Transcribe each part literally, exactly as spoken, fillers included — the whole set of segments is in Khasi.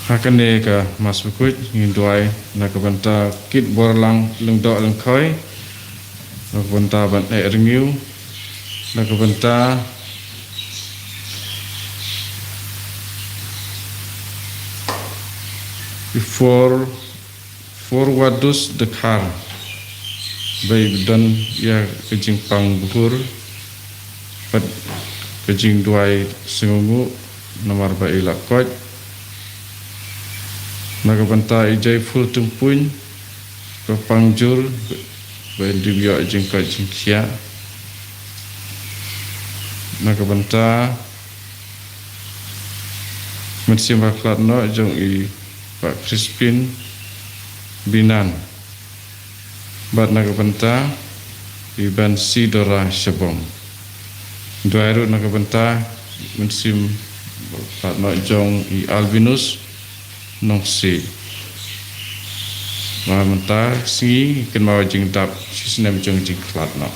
Ha kane ka Mass Bakhuid ngin duwai na ka bynta kit bor lang lyngdoh lyngkhoi, na ka bynta ban eh rngiew, na ka bynta i for Forwadus Dkhar, ba i don ïa ka jingpang bhur bad ka jingduwai sngewnguh namar ba i la koit. Na ka bynta i Joyful Tympuin, ba pang jur, ba i dei ïoh jingkoit jingkhiah. Na ka bynta mynsiem ba khlad noh jong i Bah Crispin Binan. Bad na ka bynta i Ban Sidora Shabong. Duwai ruh na ka bynta mynsiem ba khlad noh jong i Albinus Nongsiej. Ba mynta sngi kynmaw jingdap shi snem jong jingkhlad noh.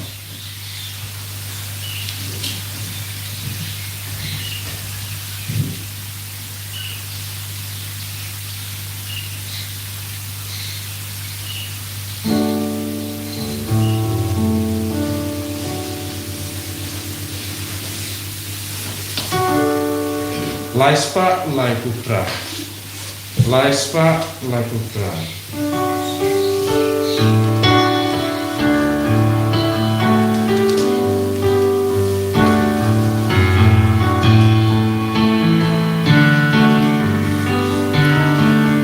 Lai spah laiphew phra. Lai spah laiphew phra.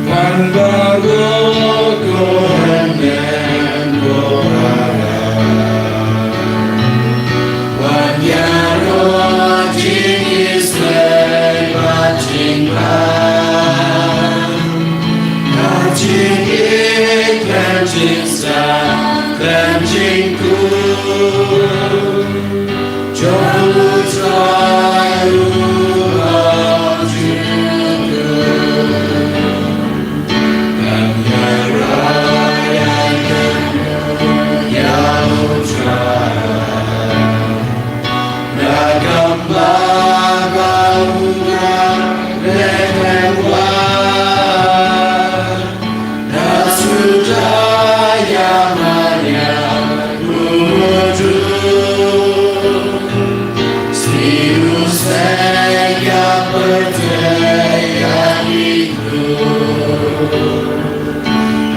Wan baroh ko hynmen ko para. Wan ïaroh jingïaseng bad jingpang. Ka jingïeit khlem jingstad khlem jingkhuid. Jong U Trai uba jingkhuid. Ngam ïa rai ïa U Trai. Na ka bynta ba U Trai leh ïa nga. Na suda ïa Maria u mudui. Sniew seng ïa pyrthei ïa ngi.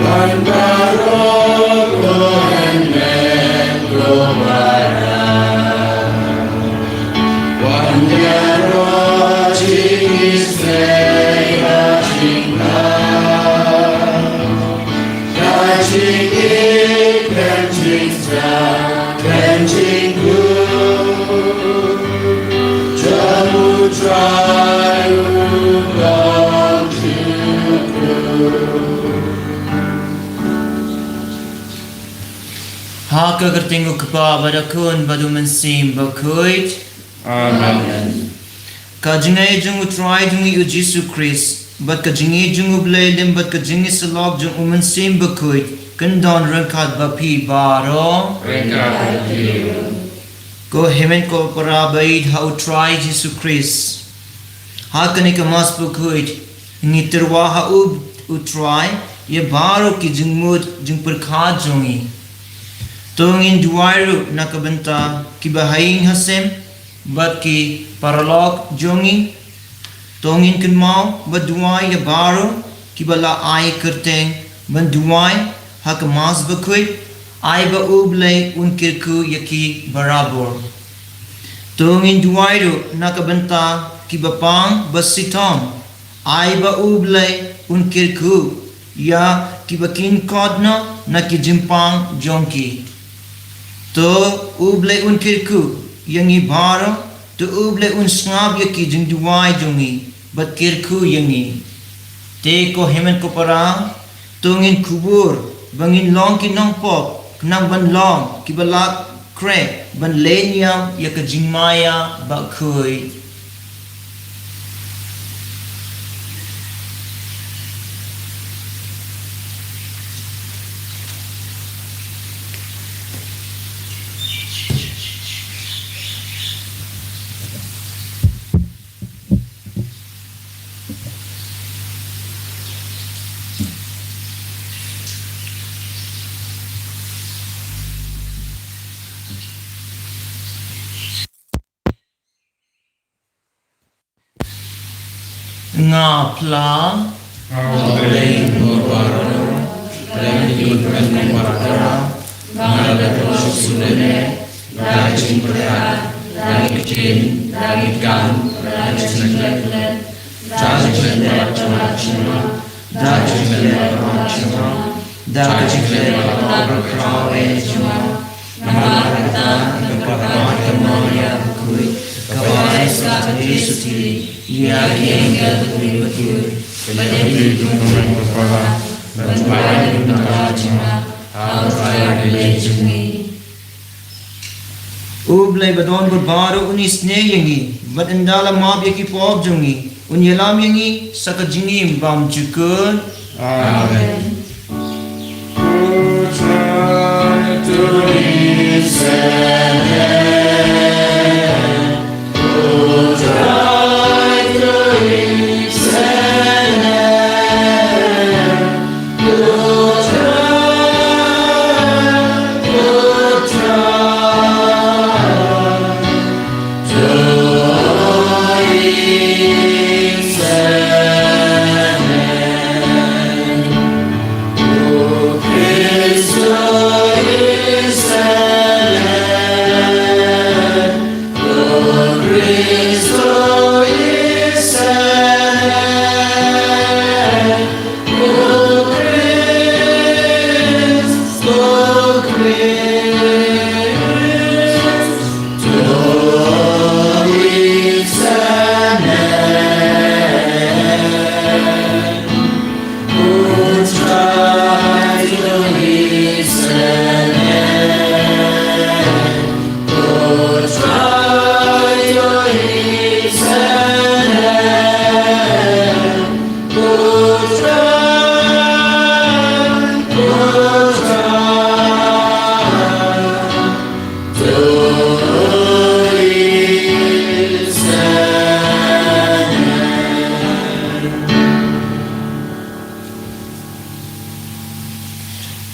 Wan baroh ko hynmen ko para. Wan ïaroh jingïaseng bad jingpang. Ka jingïeit khlem jingstad khlem jingkhuid. Jong U Trai uba jingkhuid. Ha ka kyrteng U Kpa bad U Khun bad U Mynsiem Bakhuid. Amen. Ka jingaiei jong U Trai jong ngi U Jisu Khrist, bad ka jingïeit jong U Blei Lim, bad ka jingïasyllok jong U Mynsiem Bakhuid, kin don ryngkat bad phi baroh. Ryngkat bad phi. Ko hynmen ko para ba ïeit ha U Trai Jisu Khrist. Ha kane ka Mass Bakhuid, ngi tyrwa ha U, U Trai, ïa baroh ki jingmut jingpyrkhat jong ngi. To ngin duwai ruh na ka bynta kiba ha ïing ha sem, bad ki paralok jong ngi. To ngin kynmaw bad duwai ïa baroh kiba la ai kyrteng ban duwai ha ka Mass Bakhuid, ai ba U Blei un kyrkhu ïa ki barabor. To ngin duwai ruh na ka bynta kiba pang ba shitom, ai ba U Blei un kyrkhu ïa kiba kynkot noh na ki jingpang jong ki. To U Blei un kyrkhu ïa ngi baroh, to U Blei un sngap ïa ki jingduwai jong ngi, bad kyrkhu ïa ngi. Te ko hynmen ko para, to ngin kubur ba ngin long ki nongpop, khnang ban long kiba la khreh ban leh niam ïa ka jingmaïa bakhuid. Nga phla. Nga phla. Nga la da ka shong sule, da ka jingpyrkhat, da ka ktien, da ka kam, da ka jingkhlem, da ka jingkhlem ba la jynjar jingma, da ka jingkhlem ba la jynjar jingma, da ka jingkhlem ba la jynjar jingma. Namar kata, ka para ka Maria bakhuid, ka ba ai sa ka Jisu ti, ïa ki angel bakhuid bakhuid, ka dei ki jingkhlem ba la jynjar jingma, ha u Trai U Blei jong ngi. U Blei ba don bor baroh un isynei ïa ngi, bad ynda la map ïa ki pop jong ngi, un ïalam ïa ngi sa ka jingim bymjukut. Amen.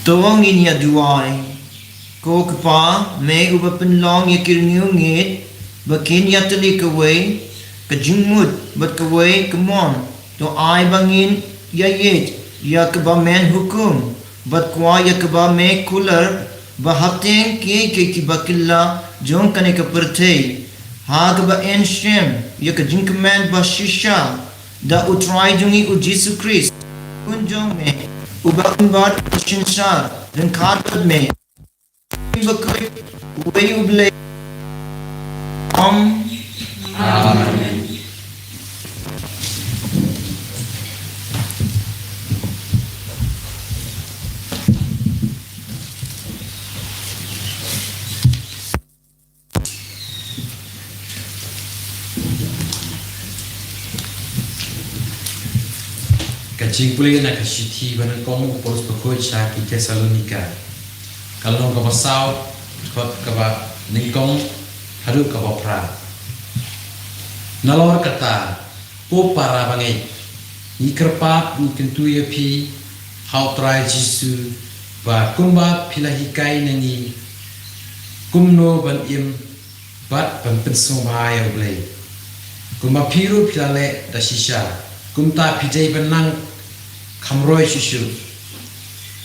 To ngin ïa duwai. Ko Kpa, me uba pynlong ïa ki rngiew ngeit ba kin ïatylli kawei ka jingmut bad kawei ka mon, to ai ba ngin ïa ïeit ïa kaba men hukum, bad kwah ïa kaba me kular ba ha teng kiei kiei kiba kylla jong kane ka pyrthei, ha kaba yn shem ïa ka jingkmen ba shisha da U Trai jong ngi U Jisu Khrist, Khun jong me, uba un bat synshar ryngkat bad me. Bakhuid, uwei U Blei. Amen. Amen. Ka jingpule na ka shithi ba nyngkong u Paulus bakhuid sha ki Thessalonika. Ka lynnong kaba saw, dkhot kaba nyngkong haduh kaba phra. Nalor kata, ko para bangeit, ngi kyrpad ngi kyntu ïa phi ha U Trai Jisu, ba kumba phi la hikai na ngi kumno ban im bad ban pynsngewbha ïa U Blei, kumba phi ruh phi la leh da shisha, kumta phi dei ban nang kham roi shuh shuh.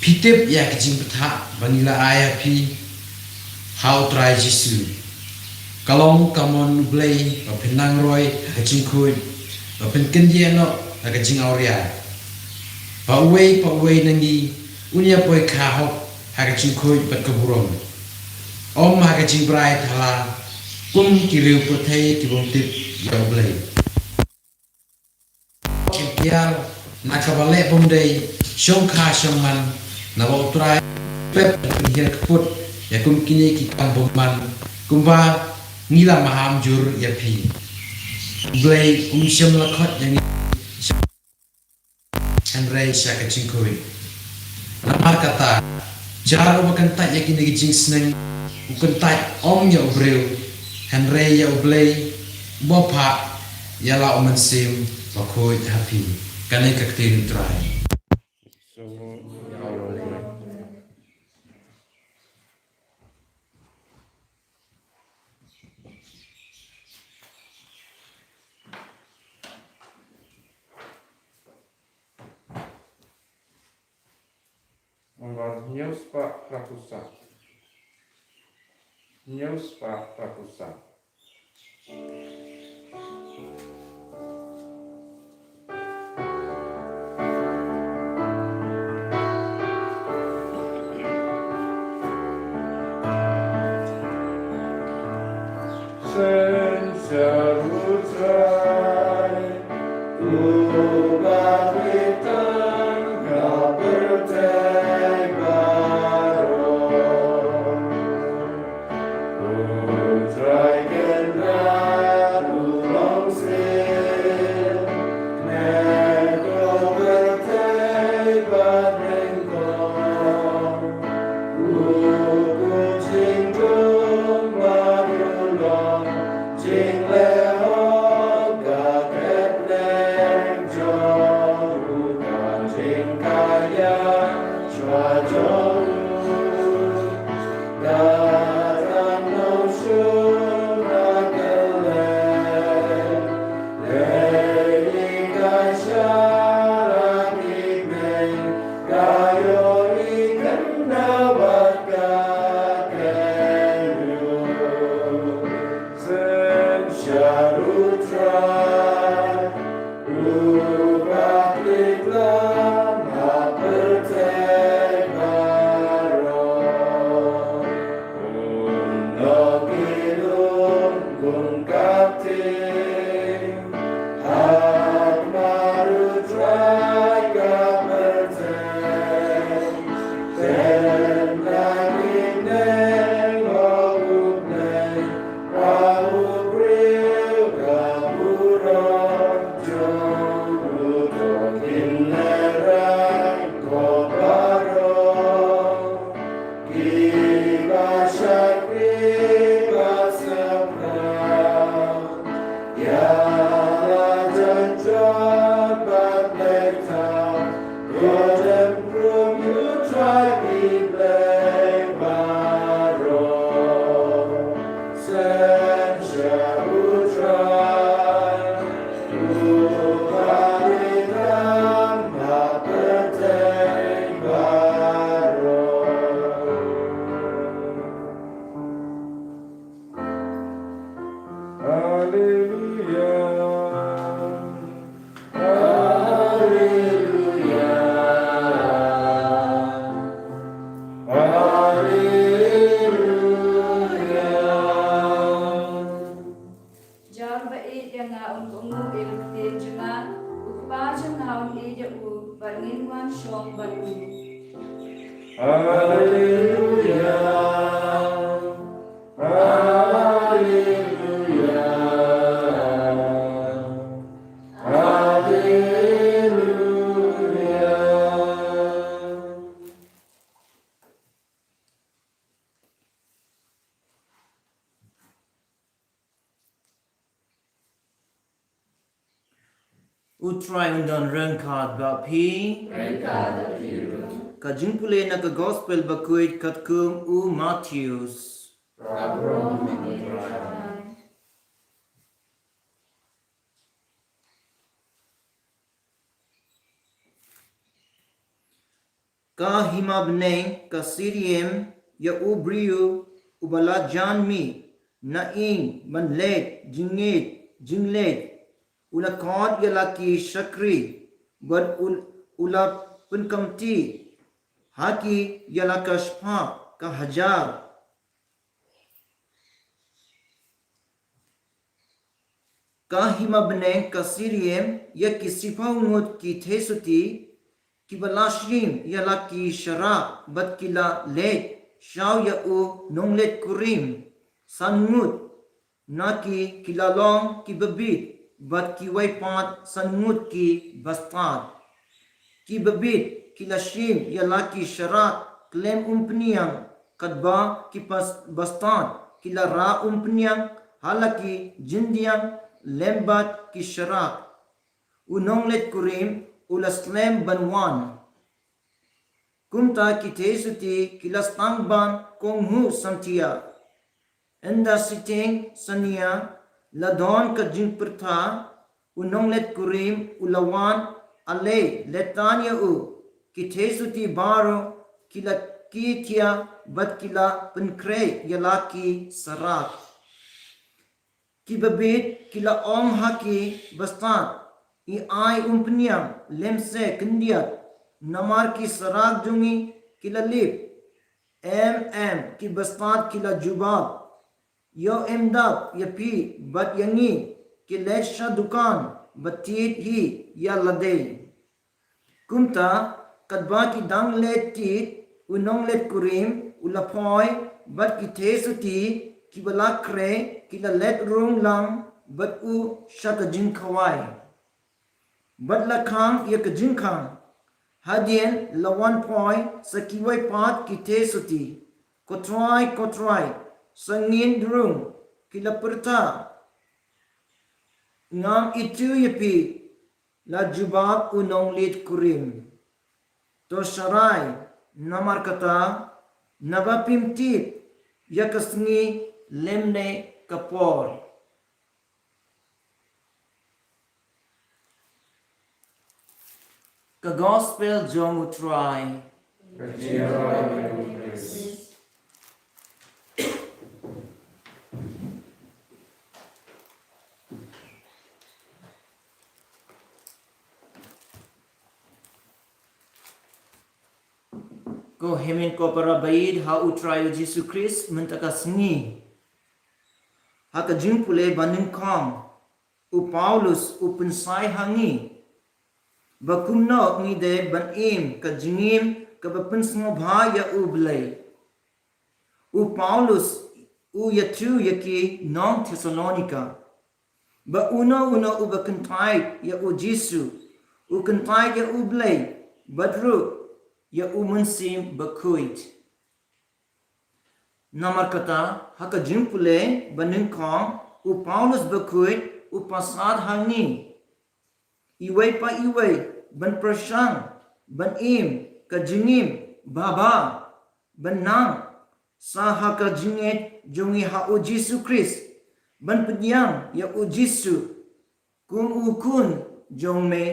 Phi tip ïa ka jingbthah ba ngi la ai ïa phi ha U Trai Jisu. Ka long ka mon U Blei ba phin nang roi ha ka jingkhuid, ba phin kyndiah noh ha ka jingawria, ba uwei pa uwei na ngi un ïa poi kha hok ha ka jingkhuid bad ka burom, ym ha ka jingbrai thala kum ki riew pyrthei ki bym tip ïa U Blei. Ki kiar Na kaba leh bym dei shongkha shongman, naba U Trai pep, un hiar kput ïa kum kine ki kam bymman, kumba ngi la maham jur ïa phi. U Blei um shym la khot ïa ngi hynrei sha ka jingkhuid. Namar kata, jar uba kyntait ïa kine ki jingsneng, u kyntait ym ïa u briew, hynrei ïa U Blei uba phah ïa la U Mynsiem Bakhuid ha phi. Kane ka ktien U Trai. Ngan hynñiew spah phra phew saw. Hynñiew spah phra phew saw. Synshar U Trai, uba kyrteng ka pyrthei baroh. U Trai Kynrad u long sien, nyngkong pyrthei bad nyngkong. U kut jingdum bad u long jinglehok, ka kyrteng jong u, ka jingkyrkhu jong u. Ka tang nongshun ha ka lei, lei ka shah ïa ki bneng, ka ïohi khyndew bad ka kynriah. Synshar U Trai, uba kyrteng ka pyrthei baroh. Un long ki lum kum ka ktien, ha khmat U Trai ka pyrthei. Tang na ki bneng, ko U Blei, ba u briew ka burom jong u. To kin lehraiñ ko baroh, kiba shakri bad saphriang. Ïa la jan jot bad leit thaw, ïoh jem khrum ïa U Trai ki blei baroh. Synshar U Trai, uba kyrteng ka pyrthei baroh. Haleluia. Haleluia. Haleluia. Jar ba ïeit ïa nga un kohnguh ïa ka ktien jong nga, u kpa jong nga un ïeit ïa u, bad ngin wan shong bad u. Haleluia. Haleluia. Haleluia. U Trai un don ryngkat bad phi. Ryngkat bad phi ruh. Ka jingpule na ka Gospel Bakhuid katkum u Mathaios. Ka burom ïa me, Trai. Ka hima bneng ka syriem ïa u briew uba la jan mih na ïing ban leit jingngeit jingleit. U la khot ïa la ki shakri bad u, u la pynkhamti ha ki ïa la ka spah ka hajar. Ka hima bneng ka Siria ïa ki shiphew ngut ki theisotti, kiba la shim ïa la ki sharak bad ki la leit shaw ïa u nongleit kurim san ngut na ki, ki la long kiba bit, bad kiwei pat san ngut ki bastad. Kiba bit ki la shim ïa la ki sharak khlem umpynïang, katba ki bas-, bastad ki la rah umpynïang ha la ki jingdiang lem bad ki sharak. U nongleit kurim u la slem ban wan. Kumta ki theisotti ki la sdang ban kohnguh samthiah. Ynda shiteng shaniah la don ka jingpyrta, u nongleit kurim u la wan, ale, leit tan ïa u. Ki theisotti baroh ki la kiew thiah bad ki la pynkhreh ïa la ki sharak. Kiba bit ki la ong ha ki bastad, ngi ai umpynïang lymse khyndiat, namar ki sharak jong ngi ki la lip. Em, em, ki bastad ki la jubab, ïoh em dap ïa phi bad ïa ngi, ki leit sha dukan bad thied hi ïa lade. Kumta, katba ki dang leit thied, u nongleit kurim u la poi bad ki theisotti kiba la khreh, ki la leit rung lang bad u sha ka jingkhawai. Bad la khang ïa ka jingkhang. Hadien la wan poi sa kiwei pat ki theisotti. Ko Trai, ko Trai, sa ngin rung, ki la pyrta. Ngam ithuh ïa phi, la jubab u nongleit kurim. To sharai, namar kata, naba phim tip ïa ka sngi lymne ka por. Ka Gospel jong u Trai. Ko hynmen ko para baieit ha u Trai u Jisu Khrist, mynta ka sngi, ha ka jingpule ba nyngkong, u Paulus u pynshai ha ngi ba kumno ngi dei ban im ka jingim kaba pynsngewbha ïa U Blei. U Paulus u ïathuh ïa ki nong Thessalonika ba uno uno uba kyntait ïa u Jisu u kyntait ïa U Blei bad ruh ïa U Mynsiem Bakhuid. Namar kata, ha ka jingpule ba nyngkong, u Paulus Bakhuid u pasad ha ngi, iwei pa iwei, ban pyrshang ban im ka jingim bha bha, ban nang sa ha ka jingngeit jong ngi ha u Jisu Khrist, ban pdiang ïa u Jisu kum u Khun jong me,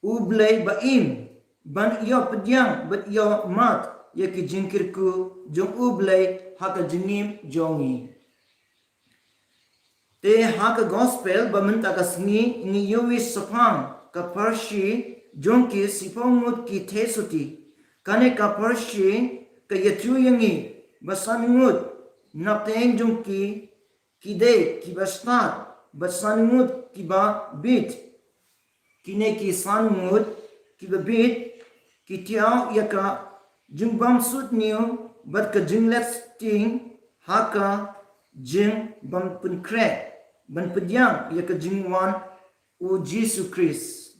U Blei ba im, ban ïoh pdiang bad ïoh mad ïa ki jingkyrkhu jong U Blei ha ka jingim jong ngi. Te ha ka Gospel ba mynta ka sngi ngi ïohi shaphang ka pharshi jong ki shiphew ngut ki theisotti. Kane ka pharshi ka ïathuh ïa ngi ba san ngut napdeng jong ki, ki dei kiba stad, bad san ngut kiba bit. Kine ki san ngut kiba bit ki thiah ïa ka jingbym suidñiew bad ka jingleh shiteng ha ka jingbym pynkhreh ban pdiang ïa ka jingwan u Jisu Khrist.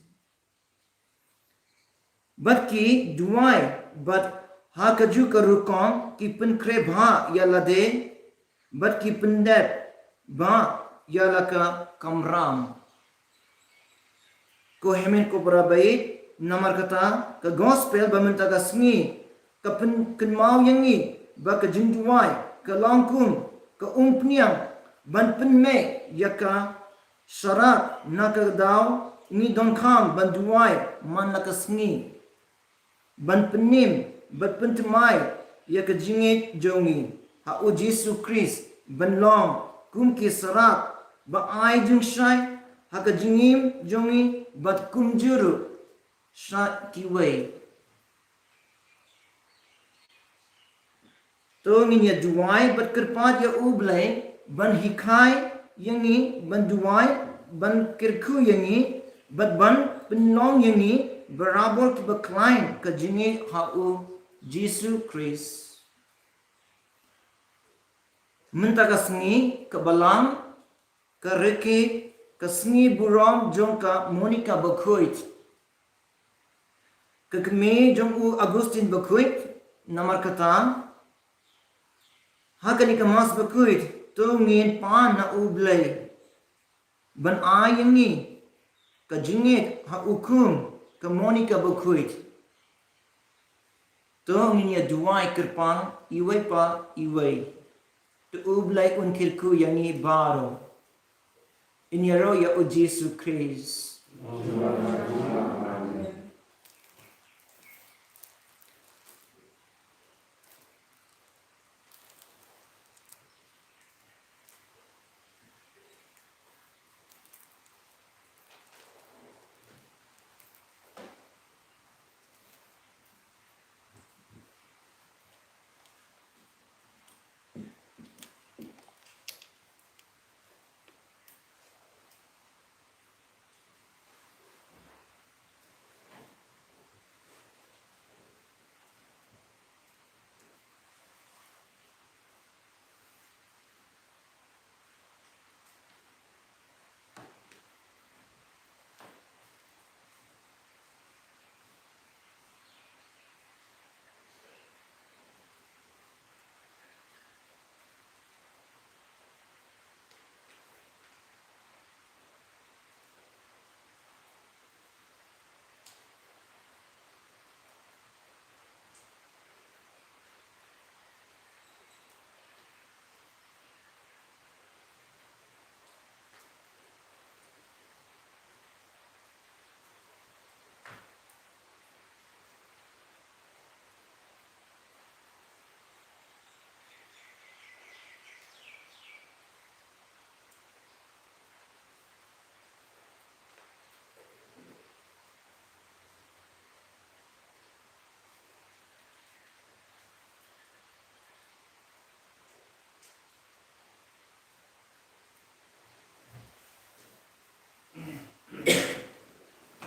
Bad ki duwai, bad ha kajuh ka rukom ki pynkhreh bha ïa lade, bad ki pyndep bha ïa la ka kamram. Ko hynmen ko para baieit, namar kata ka Gospel ba mynta ka sngi ka pynkynmaw ïa ngi ba ka jingduwai ka long kum ka umphniang ban pynmih ïa ka sharak na ka daw ngi donkam ban duwai man la ka sngi, ban pynim bad pynthymmai ïa ka jingngeit jong ngi ha u Jisu Khrist, ban long kum ki sharak ba ai jingshai ha ka jingim jong ngi bad kumjuh ruh sha kiwei. To ngin ïa duwai bad kyrpad ïa U Blei ban hikai ïa ngi ban duwai ban kyrkhu ïa ngi bad ban pynlong ïa ngi barabor kiba khlaiñ ka jingngeit ha U Jisu Khrist. Mynta ka sngi ka Balang ka rakhe ka sngi burom jong ka Monica Bakhuid. Ka kmie jong u Augustine Bakhuid, namar kata ha kane ka Mass Bakhuid to ngin pan na U Blei ban ai ïa ngi ka jingngeit ha u khun ka Monica Bakhuid. To ngin ïa duwai kyrpang iwei pa iwei. To U Blei un kyrkhu ïa ngi baroh. In ïaroh ïa U Jisu Khrist.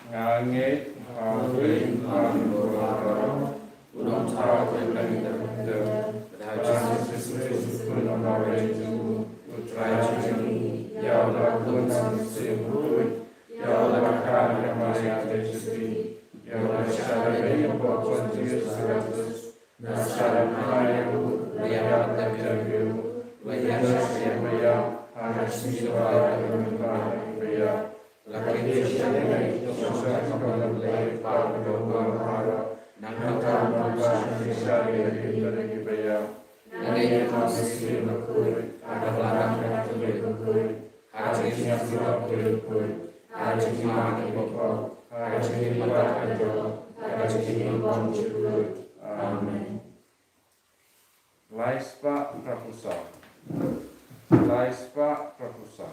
Nga ngeit ha U Blei, U Kpa jong ngi baroh, U Nongthaw, U Blei uba dei teng teng, bad ha U Jisu Khrist, U Khun U Marwei jong U, U Trai jong ngi, ïa uba la bun na U Mynsiem Bakhuid, ïa uba la kha na ka Maria Theisotti, ïa uba la shah lehnoh ïa u Pontius Pilatus, la shah lehnoh ïa u, la ïap, la ïap, la ïap, la ïap, ha ka sngi kaba ar, ha ka sngi kaba ar, la kynjah sha ka jingim, la shong sha ka bynta U Blei U Kpa uba don baroh, nangta un wan sha ki ba shah lehnoh ïa u, la ïap. Nga ngeit ïa ka Mynsiem Bakhuid, ha ka Balang Katholik bakhuid, ha ka jingïasyllok bakhuid, ha ka jingim bakhraw, ha ka jingim mynta ka jong, ha ka jingim bymjukut. Amen. Lai spah phra phew saw. Lai spah phra phew saw.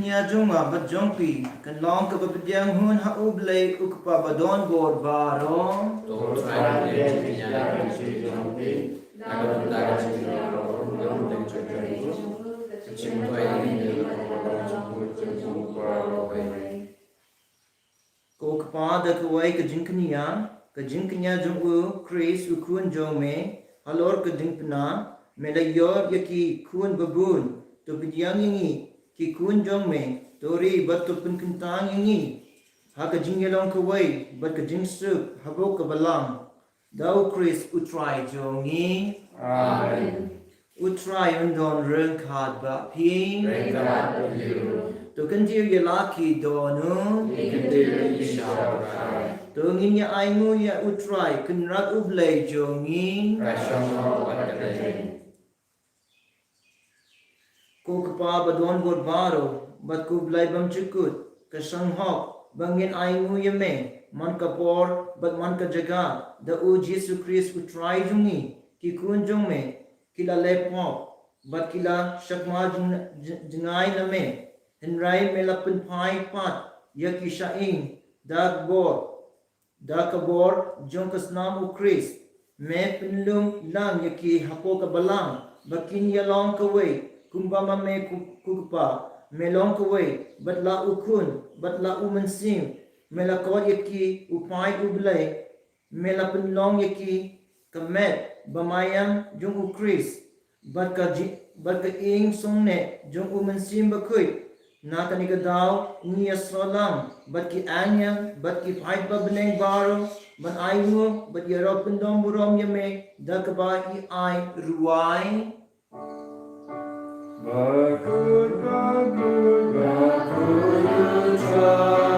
Ïa jong nga bad jong phi kan long kaba pdiang hun ha U Blei U Kpa ba don bor baroh. To trai pdiang jingïa ka jong phi na ka bynta ka jingïa ka jong phi. Ka jingthoh ïa ngi na ka bynta ka jong phi. Ko Kpa, da kawei ka jingkñia, ka jingkñia jong U Khrist U Khun jong me, halor ka jingpynah, me la ïoh ïa ki khun babun, to pdiang ïa ngi ki khun jong me, to ri bad to pynkyntang ïa ngi ha ka jingïalong kawei bad ka jingsuk hapoh ka balang. Da U Khrist U Trai jong ngi. Amen. U Trai un don ryngkat bad phi. Ryngkat bad phi ruh. To kyntiew ïa la ki dohnud. Ngi kyntiew ïa phi Kpa. To ngin ïa ainguh ïa U Trai Kynrad U Blei jong ngi. Ka shong hok bad ka dei. Ko Kpa ba don bor baroh, bad ko Blei bymjukut, ka shong hok ba ngin ainguh ïa me man ka por bad man ka jaka, da U Jisu Khrist U Trai jong ngi, ki khun jong me ki la leh pop bad ki la shakma jng-, jng-, jngai na me. Hynrei me la pynphai pat ïa ki sha ïing da ka bor, da ka bor jong ka snam U Khrist. Me pynlum lang ïa ki hapoh ka balang ba kin ïa long kawei, kumba ma me ko, ko Kpa me long kawei bad la U Khun bad la U Mynsiem. Me la khot ïa ki u paid U Blei. Me la pynlong ïa ki ka met ba maïam jong U Khrist bad ka ji-, bad ka ïing songneh jong U Mynsiem Bakhuid. Na kane ka daw ngi ïa snoh lang bad ki angel bad ki paid ba bneng baroh ban ainguh bad ïaroh pyndonkam burom ïa me da kaba ïa ai rwai. Bakhuid, bakhuid, bakhuid U Trai.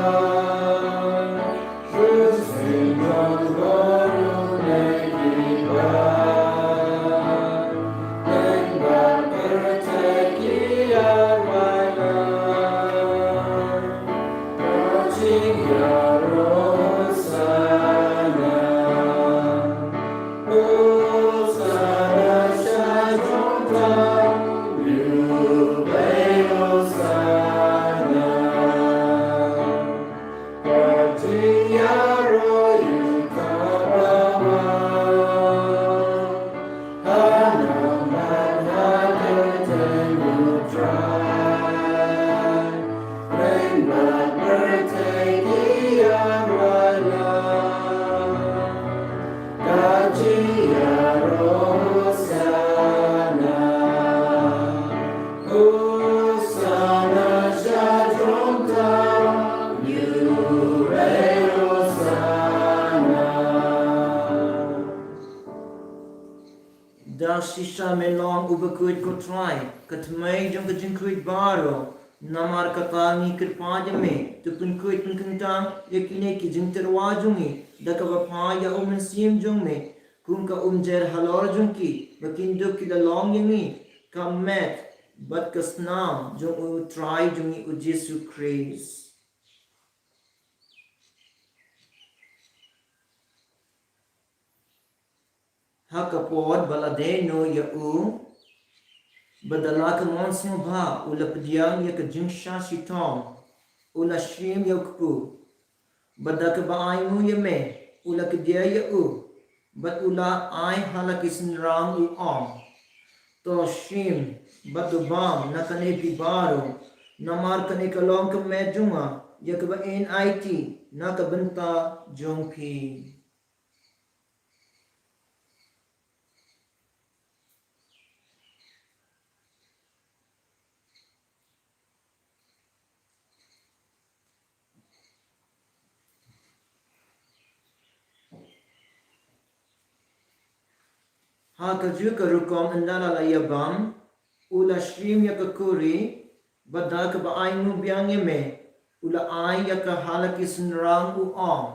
Da shisha me long uba khuid ko Trai, ka tmai jong ka jingkhuid baroh. Namar kata ngi kyrpad ïa me, to pynkhuid pynkyntang ïa kine ki jingtyrwa jong ngi da kaba phah ïa U Mynsiem jong me kum ka umjer halor jong ki, ba kin dup ki la long ïa ngi ka met bad ka snam jong U Trai jong ngi U Jisu Khrist. Ha ka por ba la dei noh ïa u, bad da la ka mon sngewbha u la pdiang ïa ka jingshah shitom, u la shim ïa u kpu, bad da kaba ainguh ïa me u la kdiah ïa u, bad u la ai ha la ki synran u ong: To shim bad to bam na kane phi baroh, namar kane ka long ka met jong nga ïa kaba yn aiti na ka bynta jong phi. Ha kajuh ka rukom ynda la la ïa bam, u la shim ïa ka khuri, bad da kaba ainguh biang ïa me u la ai ïa ka ha la ki synran u ong: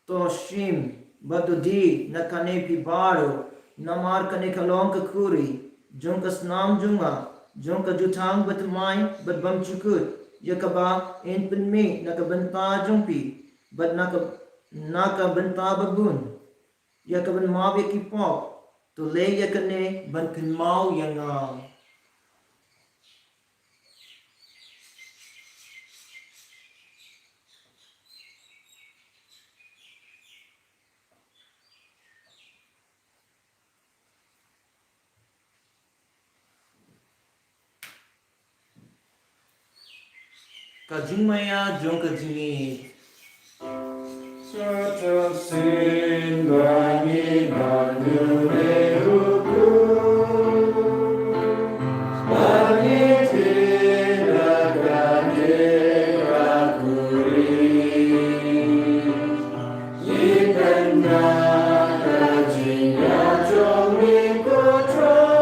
To shim bad to die na kane phi baroh, namar kane ka long ka khuri jong ka snam jong nga, jong ka jutang bathymmai bad bymjukut, ïa kaba yn pynmih na ka bynta jong phi bad na ka, na ka bynta babun, ïa kaban map ïa ki pop. To leh ïa kane ban kynmaw ïa nga. Ka jingmaïa jong ka jingngeit. Sa shisien ba ngi ban duwai ruh, ba ngi thied da ka jingkyrkhu. Ngi kynmaw ka jingïaid jong ngi, ko Trai.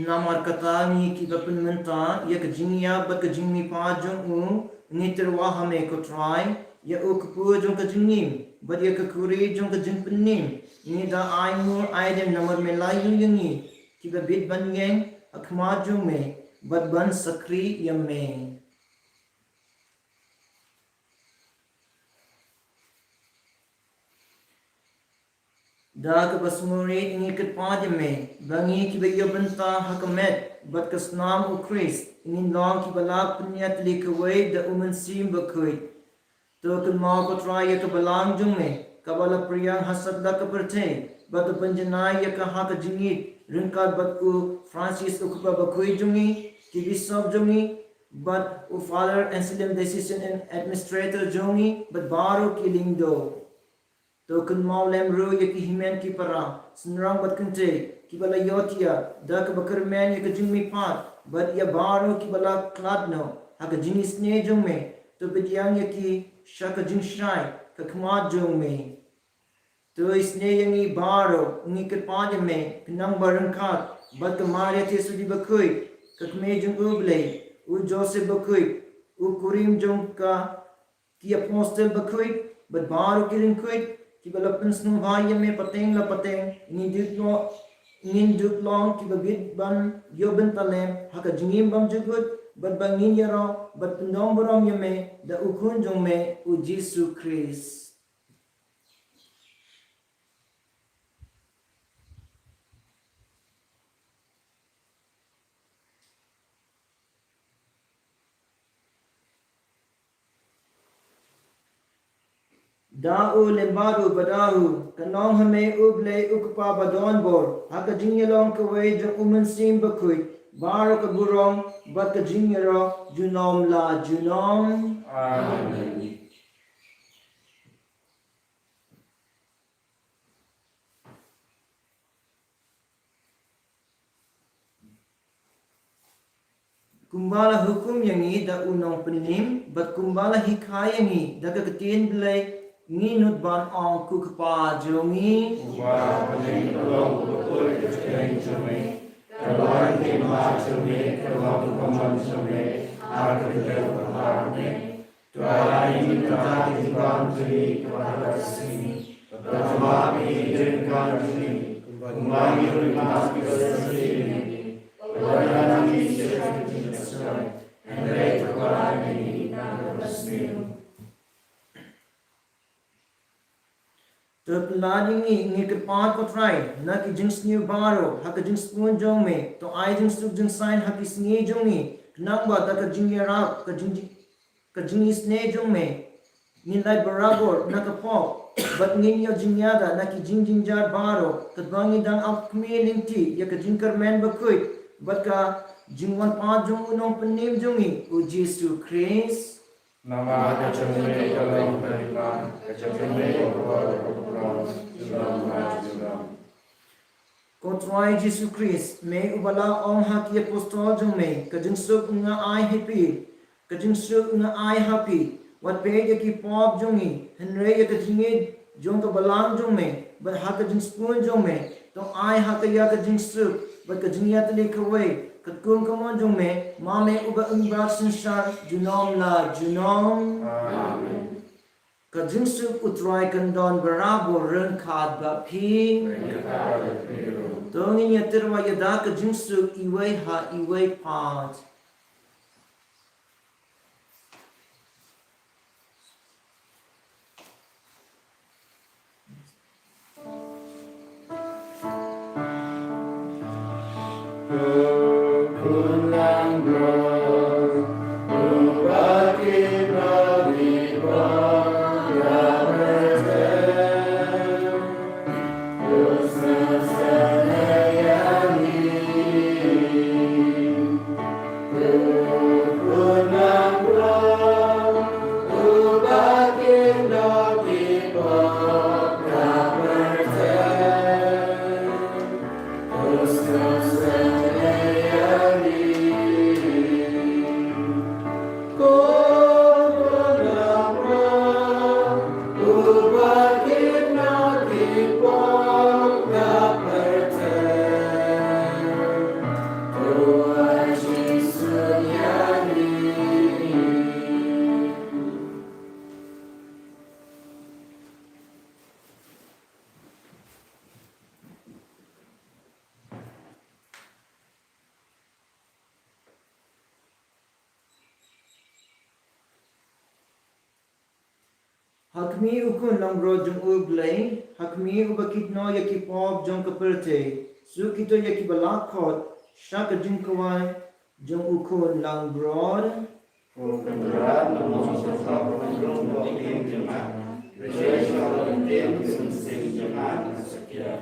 Namar kata ngi kiba pynmynta ïa ka jingïap bad ka jingmihpat jong u, ngi tyrwa ha me ko Trai, ïa u kpu jong ka jingim bad ïa ka khuri jong ka jingpynim. Ngi da ai nguh ai dem namar me la ïohi ïa ngi kiba bit ban ïeng ha khmat jong me bad ban shakri ïa me. Da kaba sngewrit ngi kyrpad ïa me ba ngi kiba ïoh bynta ha ka met bad ka snam u Khrist ngin long kiba la pynïatylli kawei da u Mynsiem Bakhuid. To kynmaw ko Trai ïa ka balang jong me kaba la pyrshang ha satlak ka pyrthei bad to pynjanai ïa ka ha ka jingïeit ryngkat bad u Francis u kpa bakhuid jong ngi, ki bishop jong ngi, bad u Father Anselm diocesan administrator jong ngi bad baroh ki lyngdoh. To kynmaw lem ruh ïa ki hynmen ki para, shynrang bad kynthei kiba la ïohthiah da kaba kyrmen ïa ka jingmihpat bad ïa baroh kiba la khlad noh ha ka jingisynei jong me. To pdiang ïa ki sha ka jingshai ka khmat jong me. To isynei ïa ngi baroh, ngi kyrpad ïa me, khnang ba ryngkat bad ka Maria Theisotti bakhuid, ka kmie jong u Blei, u Joseph bakhuid, u kurim jong ka, ki apostol bakhuid bad baroh ki riewkhuid kiba la pynsngewbha ïa me pateng la pateng, ngin duh long, ngin duh long kiba bit ban ïoh bynta lem ha ka jingim bymjukut bad ba ngin ïaroh bad pyndonburom ïa me da u Khun jong me u Jisu Khrist. Da u lem bad u bad ha u, kan long ha me u Blei u Kpa badonbor, ha ka jingïalong kawei jong u Mynsiem Bakhuid, baroh ka burom bad ka jingïaroh junom la junom. Amen. Kumba la hukum ïa ngi da u nongpynim bad kumba la hikai ïa ngi da ka ktien Blei, ngi nud ban ong, ko Kpa jong ngi. Uba ha bneng, ka long ka kyrteng jong me, ka long ka hima jong me, ka long ka mon jong me ha ka bneng bad ha bneng. To ai ïa ngi mynta ka jingbam jong ngi kaba ha ka sngi. Bad to map ïa ngi ki jingkam jong ngi, kumba ngi ruh ngi map ïa ki ba sngewsih ïa ngi. Bad to ym ai ngi sha ka jingïasngewsih, hynrei to kylli ngi na kaba sniew. To pynlait ïa ngi, ngi kyrpad ko Trai, na ki jingsniew baroh ha ka jingsbun jong me. To ai jingsuk jingsaiñ ha ki sngi jong ngi, khnang ba da ka jingïarap, ka jing, ka jingisynei jong me, ngin lait barabor na ka pop bad ngin ïoh jingïada na ki jingjynjar baroh, katba ngi dang ap khmih lynti ïa ka jingkyrmen bakhuid bad ka jingwanpad jong u Nongpynim jong ngi, u Jisu Khrist. Namar ka jong me ka long ka hima, ka jong me ka burom, junom la junom. Ko Trai Jisu Khrist, me uba la ong ha ki apostol jong me, ka jingsuk nga ai ha phi, ka jingsuk nga ai ha phi, wat peit ïa ki pop jong ngi, hynrei ïa ka jingïeit jong ka balang jong me, bad ha ka jingsbun jong me, to ai ha ka ïa ka jingsuk bad ka jingïatylli kawei, katkum ka mon jong me, ma me uba im bad synshar junom la junom. Amen. Ka jingsuk u Trai kan don barabor ryngkat bad phi. Ryngkat bad phi ruh. To ngin ïa tyrwa ïa da ka jingsuk iwei ha iwei pat. Ha khmih u Khun langbrot jong u Blei, ha khmih uba kit noh ïa ki pop jong ka pyrthei, suk kito ïa kiba la khot sha ka jingkhawai jong u Khun langbrot. Ko Kynrad, nga mong sha phi, ko Kynrad, ko Kynrad jong nga, rjai sha ka ktien ka mynsiem jong nga, nga satia.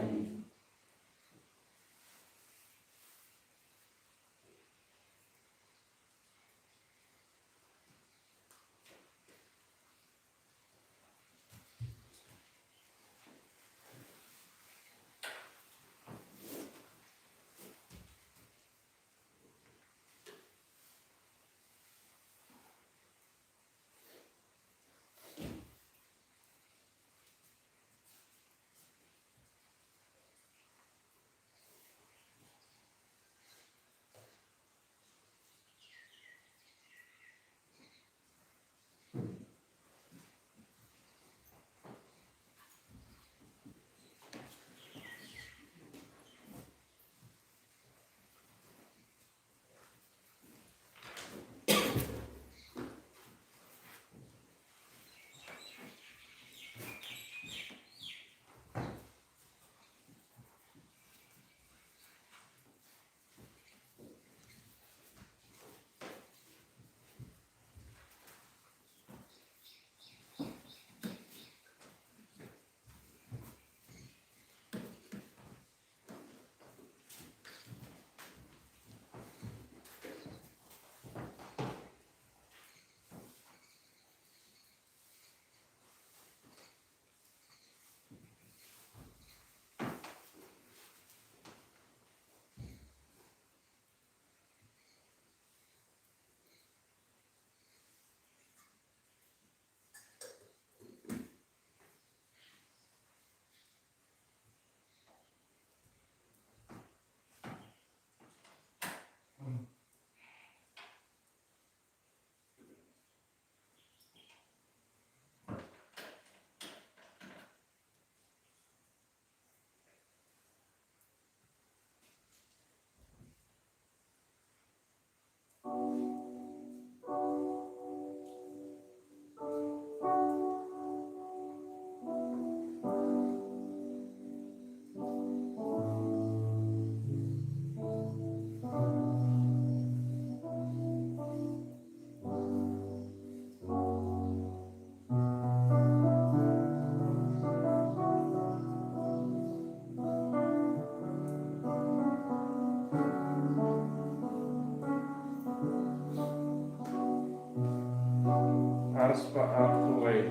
Arspah arphew wei.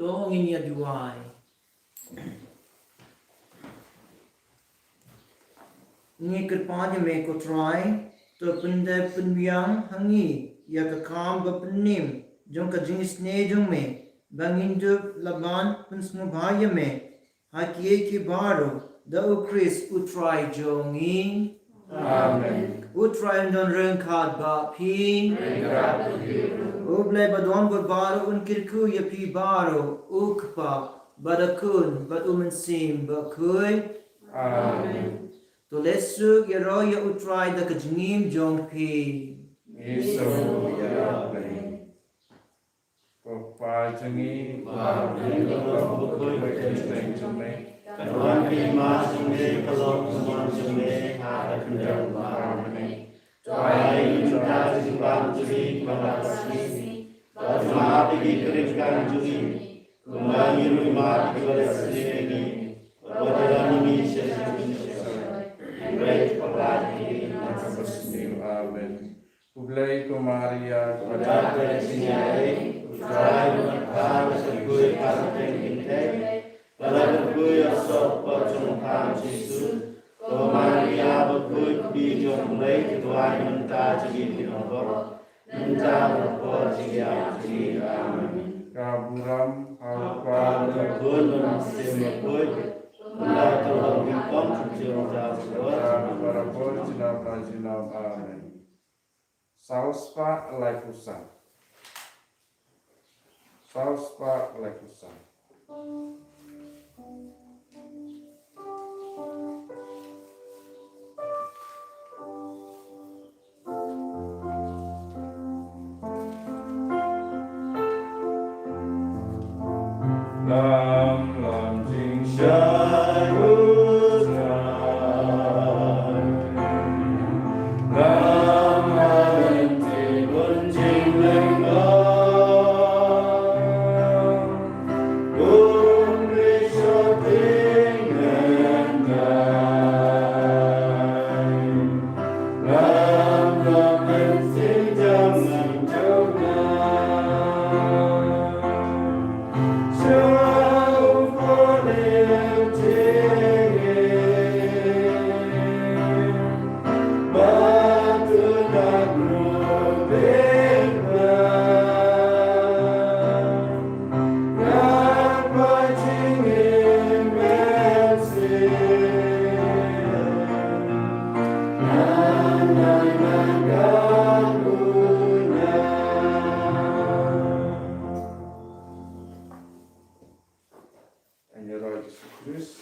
To ngin ïa duwai. Ngi kyrpad ïa me ko Trai, to pyndep pynbiang ha ngi ïa ka kam ba pynnim jong ka jingisynei jong me, ba ngin dup la ban pynsngewbha ïa me ha kiei kiei baroh, da U Khrist U Trai jong ngi. Amen. U Trai un don ryngkat bad phi. Ryngkat bad phi ruh. U Blei ba don bad baroh un kyrkhu ïa phi baroh, U Kpa bad U Khun bad U Mynsiem Bakhuid. Amen. To leh suk ïaroh ïa U Trai da ka jingim jong phi. Ngi sngewbha ïa U Blei. Ko Kpa jong ngi, ba ha bneng ka long bakhuid ka kyrteng jong me. Kan wan ka hima jong me, kan long ka mon jong me ha ka khyndew bad ha bneng. To ai ïa ngi mynta ka jingbam jong ngi kaba shisha. Bad to map ïa ki ryngkat jong ngi, kumba ngi ruh ngi map ïa kiba leh sniew ïa ngi. Bad wat ïalam ïa ngi sha ka jingshyrkhei, hynrei to pynlait ïa ngi na ka kaba sniew. Amen. U Blei, ko Maria, kaba dap ka jingïaid, U Trai u don bad pha, ka kyrkhu ïa pha ha ka kyrteng kynthei, bad ka kyrkhu ïa u soh ka por jong pha Jisu. Ko Maria bakhuid, ka kmie jong U Blei, to duwai ïa ngi mynta ha ka jingim jong ngi baroh, mynta bad ha ka por jong ngi. Amen. Ka burom ha U Kpa, ha U Khun bad ha U Mynsiem Bakhuid, kumba ka la long nyngkong, kumjuh ruh mynta bad ha ka por jong ngi. Amen. Saw spah laiphew san. Saw spah laiphew san. Lam, lam, jingshai U Trai. Lam, lam, lynti bun jinglyngngoh. Um ri shot ïing hyndai. Lam, lam, mynsiem jam ngan jam ngan. Ïaroh Jisu Khrist.